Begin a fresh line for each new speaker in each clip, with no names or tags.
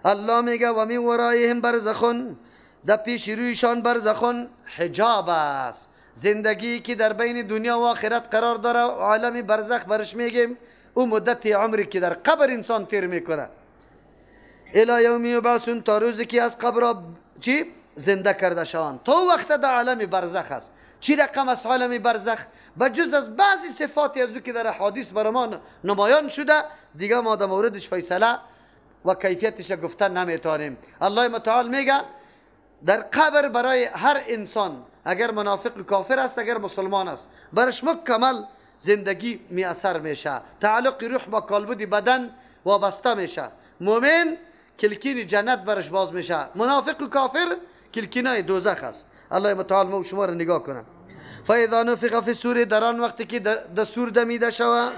الله میگه و من ورایهم برزخون، در پیش رویشان برزخون حجاب است. زندگی که در بین دنیا و آخرت قرار داره، عالم برزخ برش میگیم، او مدت عمری که در قبر انسان تیر میکنه. الی یوم یبعثون، تا روزی که از قبر چی زنده کرده شوند، تا وقت در عالم برزخ است. چی رقم است عالم برزخ؟ بجز از بعضی صفاتی از او که در احادیث بر ما نمایان شده، دیگه ما در موردش فیصله و کیفیتش گفتن نمیتونیم. الله متعال میگه در قبر برای هر انسان، اگر منافق و کافر است، اگر مسلمان است، برش مکمل زندگی می اثر میشه. تعلق روح با کالبد بدن وابسته میشه. مؤمن کلکین جنت برش باز میشه، منافق و کافر کلکینای دوزخ است. الله متعال ما شما را نگاه کنه. فاذا نفخ فی الصور، در آن وقتی که در صور دمیده شوه،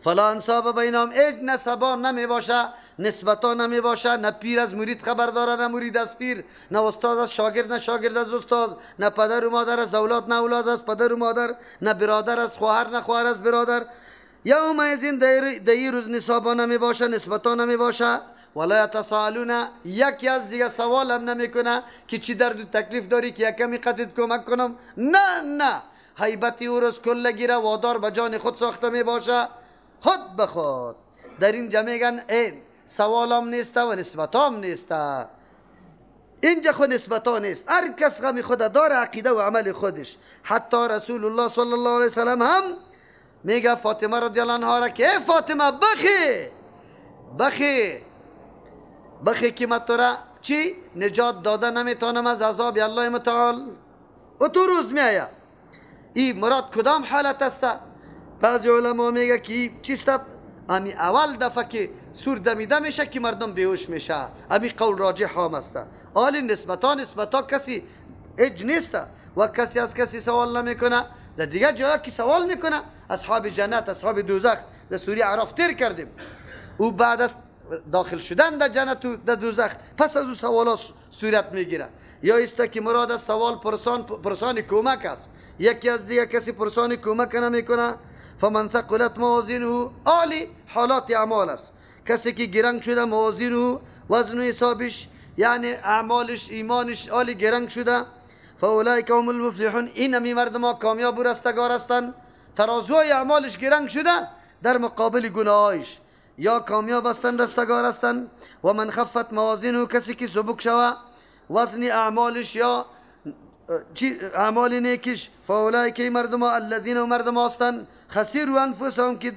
فلا انصاب بینهم، هیچ نسبا نمی باشه، نسبتا نمی باشه، نه پیر از مرید خبر داره، نه مرید از پیر، نه استاد از شاگرد، نه شاگرد از استاد، نه پدر و مادر از اولاد، نه اولاد از پدر و مادر، نه برادر از خواهر، نه خواهر از برادر. یومئذ در این روز نسابا نمی باشه، نسبتا نمی باشه. ولا یتساءلون، یکی از دیگه سوال هم نمیکنه که چی درد و تکلیف داری که یکمی قطعت کمک کنم. نه نه، هیبت او روز کلگی را وادار به جان خود ساخته می باشه، خود به خود. در اینجا میگن این سوالم نیسته و نسبتام نیسته. اینجا خود نسبتا نیست، هر کس غم خود داره، عقیده و عمل خودش. حتی رسول الله صلی الله علیه وسلم هم میگه فاطمه رضی الله عنها را که ای فاطمه بخی بخی بخی که من تو را چی نجات داده نمیتونم از عذاب الله متعال. و تو روز میآید. این مراد کدام حالت است؟ بعضی علما میگه که چیست؟ امی اول دفعه که سور دمیده میشه که مردم بیهوش میشه، امی قول راجح هم است. آلی نسبتا نسبتا کسی اج نیست و کسی از کسی سوال نمیکنه. در دیگه جایا که سوال میکنه، اصحاب جنت، اصحاب دوزخ، در سوره اعراف تیر کردیم. او بعد از داخل شدن در جنت و در دوزخ پس از او سوالات صورت میگیره. یا است که مراد از سوال پرسان کمک است، یکی از دیگه کسی پرسان کمک نمیکنه. فمن ثقلت موازینه، عالی حالات اعمال است. کسی که گرنگ شده موازینه، وزن و حسابش، یعنی اعمالش، ایمانش عالی گرنگ شده، فاولئک هم المفلحون، این همی مردم ها کامیاب و رستگار هستند. ترازوی اعمالش گرنگ شده در مقابل گناهایش، یا کامیاب هستند، رستگار هستند. و من خفت موازینه، کسی که سبک شوه وزن اعمالش یا اعمال نیکش، فاولئک مردم ها الذین مردم هستند خسروا انفسهم، که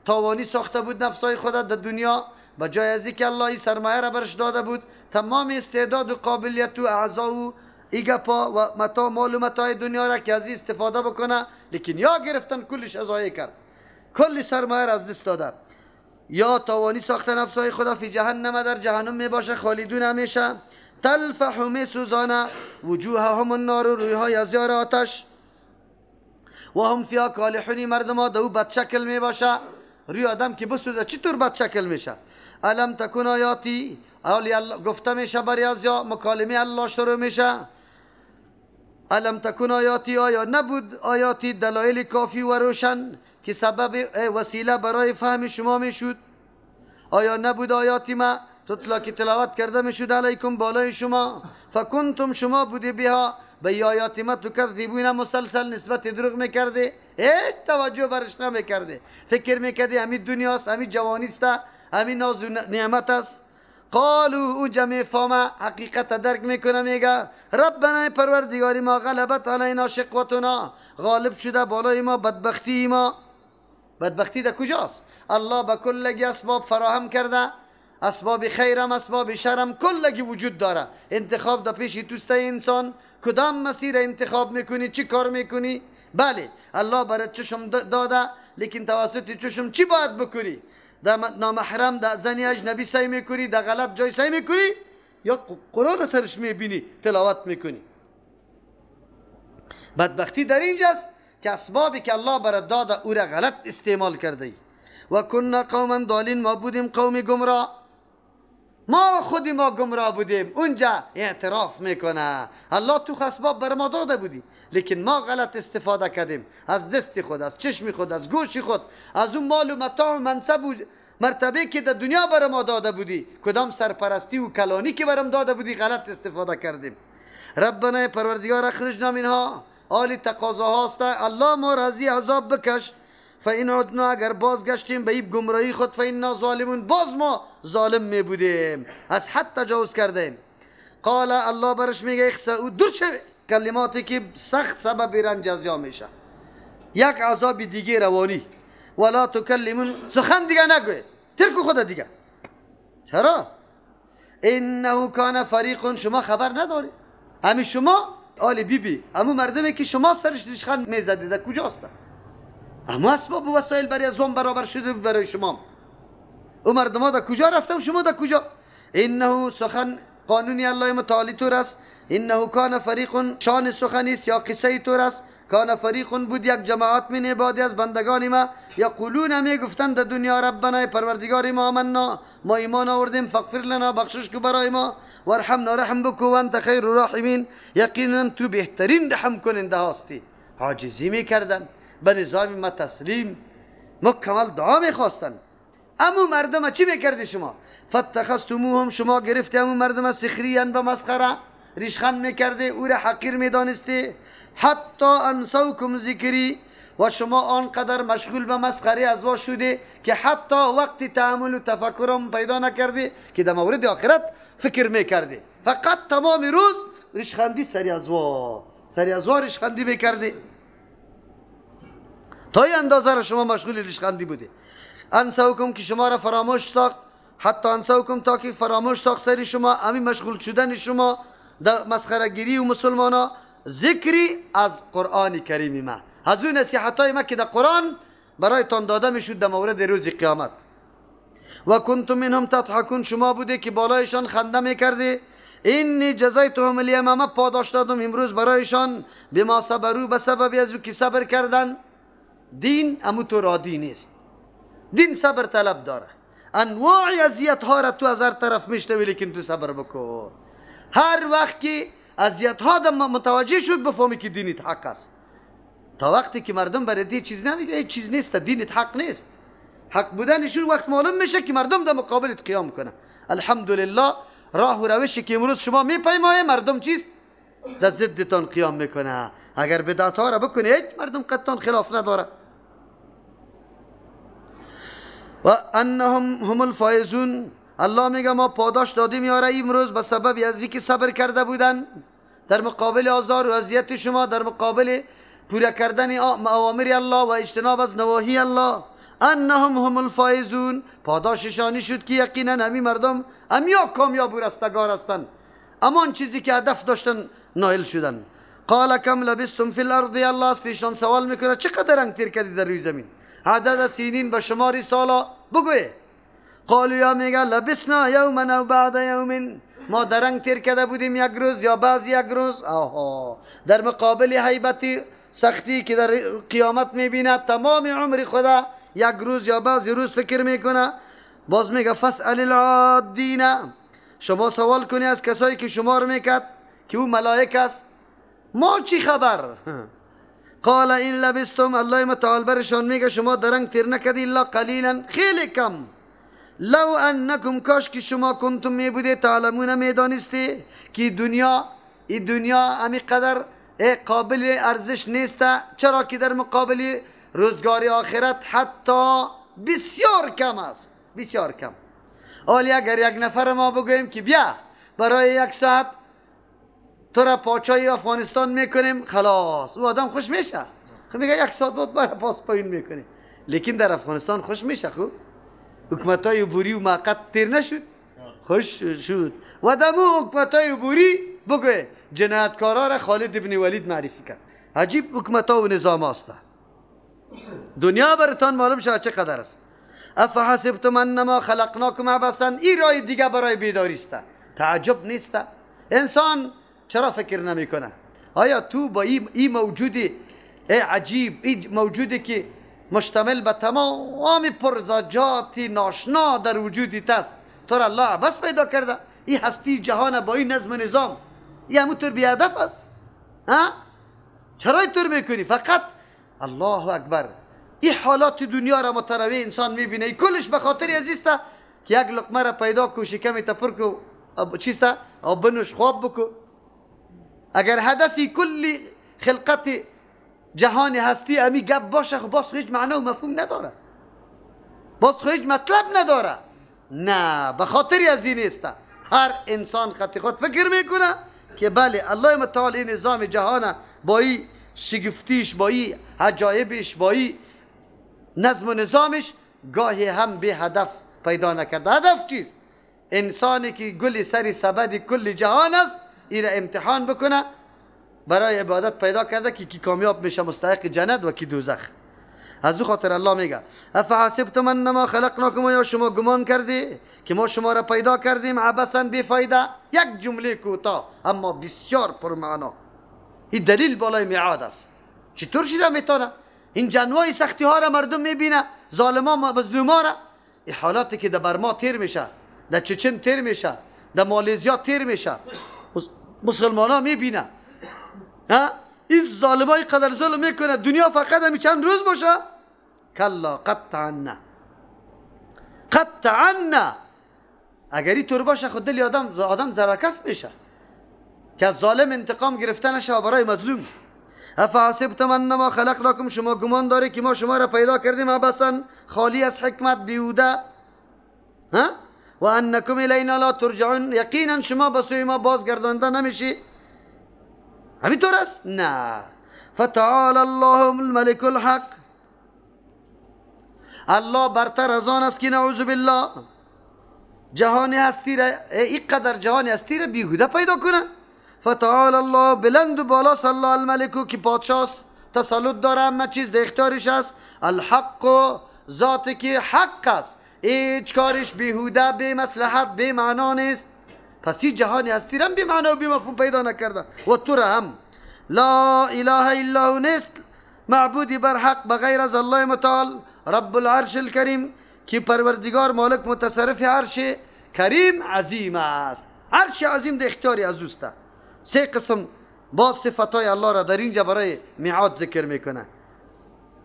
تاوانی ساخته بود نفسای خود در دنیا. به جای از اینکه الله این سرمایه را برش داده بود، تمام استعداد و قابلیت و اعضا و ایگپا و متاع مال و متاع دنیا را که از استفاده بکنه، لیکن یا گرفتن کلش ضایع کرد، کل سرمایه را از دست داده. یا تاوانی ساخته نفسای خدا، فی جهنم، در جهنم می باشه، خالدون همیشه. تلفح می سوزانه وجوههم النار، رویهای از یار آتش. و هم فیها کالحون، مردم ها دو بد شکل می باشه. روی آدم که بسوزه چطور بد شکل میشه؟ الم تکن آیاتی، گفته میشه بری از یا مکالمه الله شروع میشه. الم تکن آیاتی، آیا نبود آیاتی دلایل کافی و روشن که سبب وسیله برای فهم شما میشد؟ آیا نبود آیاتی ما تتلا که تلاوت کرده میشد علیکم بالای شما؟ فکنتم، شما بودی بها، به آیات ما تکذبون، مسلسل نسبت دروغ میکرده، هیچ توجه برش نمیکرده، فکر میکردی همین دنیاست، همین جوانیست، همین ناز و نعمت است. قالو، اونجا میفهمه حقیقت درک میکنه، میگه ربنا پروردگاری ما غلبت علینا شقوتنا، غالب شده بالای ما بدبختی ما. بدبختی در کجاست؟ الله به کلگی اسباب فراهم کرده، اسباب خیرم اسباب شرم کلگی وجود داره. انتخاب در پیش توست انسان، کدام مسیر انتخاب میکنی، چی کار میکنی؟ بله الله برای چشم داده، لیکن توسط چشم چی باید بکنی؟ در نامحرم، در زنی اجنبی سعی میکنی، در غلط جای سعی میکنی، یا قرآن سرش میبینی تلاوت میکنی؟ بدبختی در اینجاست که اسبابی که الله برای داده او را غلط استعمال کرده ای. و کنا قوما ضالین، ما بودیم قوم گمراه، ما خودی ما گمراه بودیم. اونجا اعتراف میکنه الله تو اسباب بر ما داده بودی، لیکن ما غلط استفاده کردیم، از دست خود، از چشم خود، از گوش خود، از اون مال و متاع و منصب و مرتبه که در دنیا بر ما داده بودی، کدام سرپرستی و کلانی که برم داده بودی غلط استفاده کردیم. ربنا پروردگار اخرجنا منها، آلی تقاضا هاست، الله ما را از عذاب بکش. فإن عدنا، اگر بازگشتیم به این گمراهی خود، فإنا ظالمون، باز ما ظالم می بودیم، از حد تجاوز کردیم. قال الله برش میگه اخسئوا، دور شو، کلماتی که سخت سبب رنج از میشه، یک عذاب دیگه روانی. ولا تکلمون، سخن دیگه نگوی، ترک خود دیگه. چرا؟ انه کان فریق، شما خبر نداری، همین شما آل بی بی، همون مردمی که شما سرش ریشخند میزدید در کجاست؟ اما اسباب و وسایل برای از برابر شده برای شما، او مردم ها در کجا رفتم، شما در کجا؟ انه سخن قانونی الله متعالی تور است. انه کان فریق، شان سخنی است یا قصه تور است. کان فریق بود یک جماعت من عبادی، از بندگان ما، یقولون می گفتند در دنیا، ربنا پروردگار ما، آمنا، ما ایمان آوردیم، فاغفر لنا، بخشش کو برای ما، وارحمنا، رحم بکو، وانت خیر الراحمین، یقینا تو بهترین رحم کننده هستی. عاجزی میکردن به نظام ما تسلیم مکمل دعا میخواستن. اما مردم چی میکردی شما؟ فاتخذتموهم، شما گرفتی امو مردم سخریا، به مسخره، ریشخند میکردی، او را حقیر میدانستی. حتی انسوکم ذکری، و شما آنقدر مشغول به مسخره از وا شده که حتی وقت تأمل و تفکرم پیدا نکردی که در مورد آخرت فکر میکردی، فقط تمام روز ریشخندی سری از وا، سری از وا ریشخندی میکردی. تا این اندازه را شما مشغول ریشخندی بودی. انسوکم که شما را فراموش ساخت، حتی انسوکم، تا که فراموش ساخت سری شما، همین مشغول شدن شما در مسخره گیری و مسلمانا، ذکری از قرآن کریم ما، از اون نصیحت های ما که در قرآن برایتان داده میشد در مورد روز قیامت. و کنتم منهم تضحکون، شما بوده که بالایشان خنده میکردی. انی جزایتهم الیوم، ما پاداش دادم امروز برایشان، بما صبروا، به سبب از او که صبر کردن. دین امو تو رادی نیست، دین صبر طلب داره. انواع اذیت ها را تو از هر طرف میشنوی، لیکن تو صبر بکن. هر وقت که اذیت ها متوجه شد بفهمی که دینت حق است. تا وقتی که مردم برای دی چیز نمیگه، هیچ چیز نیست، دینت حق نیست. حق بودنشون وقت معلوم میشه که مردم در مقابلت قیام کنه. الحمدلله راه و روشی که امروز شما میپیمایه، مردم چیست؟ در ضدتان قیام میکنه. اگر بدعت ها را بکنه، هیچ مردم قطعا خلاف نداره. و انهم هم الفائزون، الله میگه ما پاداش دادیم یاره امروز به سبب از اینکه صبر کرده بودن در مقابل آزار و اذیت شما، در مقابل پورا کردن اوامر الله و اجتناب از نواهی الله. انهم هم الفائزون، پاداششانی شد که یقینا همی مردم امیا کامیاب و رستگار هستند، امان چیزی که هدف داشتن نایل شدن. قال کم لبستم فی الارض، الله از پیشان سوال میکنه چقدر رنگ تیر کردی در روی زمین؟ عدد سینین، به شماری سالا بگوی. قالوا یا میگه لبسنا یوما او بعد یوم، ما درنگ تیر کرده بودیم یک روز یا بعض یک روز. آها، در مقابل هیبت سختی که در قیامت میبیند تمام عمر خدا یک روز یا بعضی روز فکر میکنه. باز میگه فاسأل العادین، شما سوال کنی از کسایی که شمار میکرد که او ملائک است، ما چی خبر؟ قال این لبستم، الله متعال برشان میگه شما درنگ تیر نکردی الا قلیلا، خیلی کم. لو انکم، کاش که شما کنتم می بوده، تعلمون میدانستی که دنیا، ای دنیا امی قدر قابل ارزش نیست، چرا که در مقابل روزگار آخرت حتی بسیار کم است، بسیار کم. حالی اگر یک نفر ما بگوییم که بیا برای یک ساعت تو را پاچای افغانستان میکنیم، خلاص او آدم خوش میشه، خب میگه یک ساعت بعد برای پاس پایین میکنیم. لیکن در افغانستان خوش میشه، خب حکومت های عبوری و موقت تیر نشد، خوش شد. و دمو حکومت های عبوری بگوی جنایتکارا را خالد ابن ولید معرفی کرد. عجیب حکومت ها و نظام هاست. دنیا براتان معلوم شد چه قدر است. افحسبتم انما خلقناکم عبثا، این راه دیگه برای بیداری است. تعجب نیست. انسان چرا فکر نمیکنه؟ آیا تو با این موجودی عجیب، این موجودی که مشتمل به تمام پرزاجات ناشنا در وجودی است، تو را الله عبث پیدا کرده؟ این هستی جهان با این نظم و نظام، این همونطور بی هدف است؟ ها؟ چرا اینطور میکنی؟ فقط الله اکبر. این حالات دنیا را متنوع انسان میبینه، کلش به خاطر عزیزته که یک لقمه را پیدا کو، شکم تپر کو، چیسته او بنوش خواب بکو. اگر هدفی کلی خلقت جهان هستی امی گپ باشه، خب باز هیچ معنا و مفهوم نداره، باز هیچ مطلب نداره. نه، به خاطر از این نیست. هر انسان خط خود فکر میکنه که بله الله متعال این نظام جهان با این شگفتیش، با این عجایبش، با این نظم و نظامش گاهی هم به هدف پیدا نکرده. هدف چیست؟ انسانی که گل سری سبد کل جهان است، این را امتحان بکنه، برای عبادت پیدا کرده که کی کامیاب میشه مستحق جنت و کی دوزخ. از او خاطر الله میگه افحسبتم انما خلقناکم، یا شما گمان کردی که ما شما را پیدا کردیم عبثا بی فایده؟ یک جمله کوتاه اما بسیار پرمعنا. این دلیل بالای میعاد است. چطور شده میتونه این جنوای سختی ها را مردم میبینه، ظالما مظلوما را، این حالاتی که در برما تیر میشه، در چچن تیر میشه، در مالزیا تیر میشه، مسلمان ها میبینه این ظالمای قدر ظلم میکنه، دنیا فقط همی چند روز باشه؟ کلا، قطعا نه، قطعا نه. اگر این طور باشه خود دل آدم زرکف میشه که از ظالم انتقام گرفته نشه برای مظلوم. افحسبتم انما خلقناکم، شما گمان داری که ما شما را پیدا کردیم عبثا، خالی از حکمت، بیهوده، ها؟ و انکم الینا لا ترجعون، یقینا شما به سوی ما بازگردانده نمیشی. همینطور است؟ نه. فتعال الله الملک الحق، الله برتر از آن است که نعوذ بالله جهان هستی را، اینقدر جهان هستی را بیهوده پیدا کنه. فتعال الله، بلند و بالاست الله الملک که پادشاه است، تسلط داره، همه چیز در اختیارش است. الحق، ذاتی که حق است، هیچ کارش بیهوده، بی مصلحت، بی معنا نیست. پس این جهان هستی را بی معنا و بی مفهوم پیدا نکرده و تو را هم. لا اله الا هو، نیست معبودی بر حق بغیر از الله متعال، رب العرش الکریم که پروردگار مالک متصرف عرش کریم عظیم است. عرش عظیم در اختیار از اوست. سه قسم باز صفتهای الله را در اینجا برای میعاد ذکر میکنه.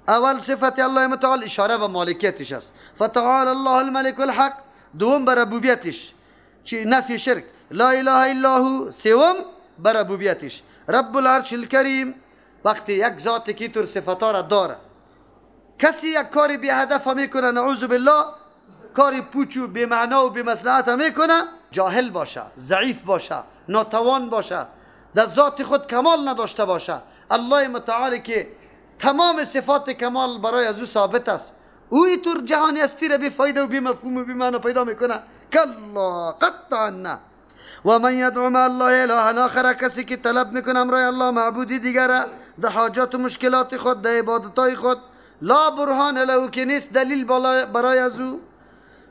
اول صفت الله متعال اشاره به مالکیتش است، فتعال الله الملک الحق. دوم به ربوبیتش، چی نفی شرک، لا اله الا هو. سوم به ربوبیتش، رب العرش الکریم. وقتی یک ذاتی که طور صفتها را داره، کسی یک کاری بی هدف میکنه، نعوذ بالله، کاری پوچ و بی معنا و بی مصلحت میکنه، جاهل باشه، ضعیف باشه، ناتوان باشه، در ذات خود کمال نداشته باشه، الله متعال که تمام صفات کمال برای از او ثابت است، او اینطور جهان هستی را بی فایده و بی مفهوم و بی معنا پیدا میکنه؟ کلا، قطعا نه. و من یدعو مع الله الها آخر، کسی که طلب میکنه امرای الله معبودی دیگر در حاجات و مشکلات خود، در عبادتهای خود، لا برهان له، که نیست دلیل برای از او،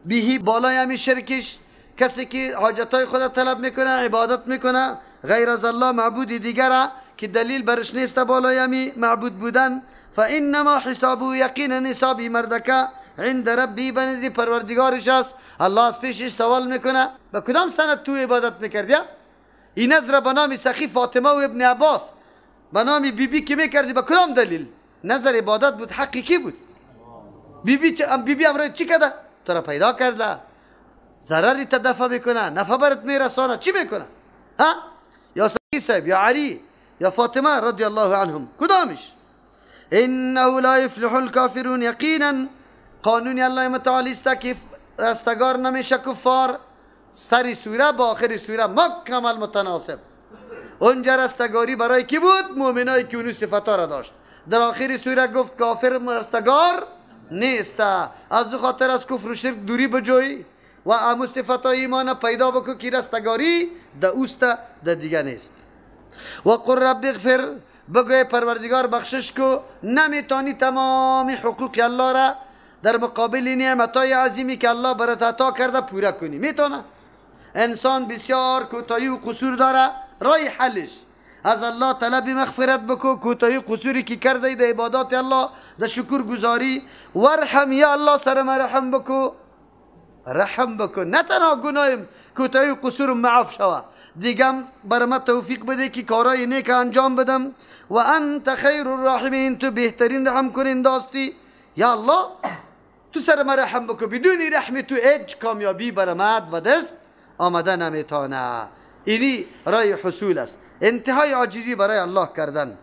بهی بالای همی شرکش، کسی که حاجتهای خود طلب میکنه، عبادت میکنه غیر از الله معبودی دیگر که دلیل برش نیست بالای همی معبود بودن، فانما حسابه، یقینا حسابی مردکه عند ربی، بنزی پروردگارش است. الله از پیشش سوال میکنه به کدام سند تو عبادت میکردی؟ این نظر به نام سخی فاطمه و ابن عباس به نام بیبی بی که میکردی به کدام دلیل؟ نظر عبادت بود، حقیقی بود. بیبی بی امرای چی کرده؟ تو را پیدا کرده، ضرری تدفع میکنه، نفع برات میرسانه، چی میکنه؟ ها؟ یا سخی صاحب، یا علی، یا فاطمه رضی الله عنهم، کدامش؟ انه لا یفلح الکافرون، یقینا قانون الله متعالی است که رستگار نمیشه کفار. سر سوره با آخر سوره مکمل متناسب. اونجا رستگاری برای کی بود؟ مؤمنایی که اونو صفتا را داشت. در آخر سوره گفت کافر رستگار نیست. از او خاطر از کفر و شرک دوری بجوی و امو صفتای ایمان پیدا بکو که رستگاری در اوست، در دیگه نیست. و قل رب اغفر، بگوی پروردگار بخشش کو. نمیتونی تمام حقوق الله را در مقابل نعمتای عظیمی که الله برات عطا کرده پورا کنی. میتونه انسان بسیار کوتاهی و قصور داره، رای حلش از الله طلب مغفرت بکو، کوتاهی قصوری که کرده در عبادات الله، در شکر گذاری. ورحم، یا الله سر ما رحم بکو، رحم بکو، نه تنها گناهم کوتاهی و قصور معاف شوه، دیگم بر ما توفیق بده که کارای نیک انجام بدم. و انت خیر الراحمین، تو بهترین رحم کننده هستی. یا الله تو سر ما رحم بکن، بدون رحم تو هیچ کامیابی بر مرد به دست آمده نمیتانه. اینی رای حصول است، انتهای عاجزی برای الله کردن.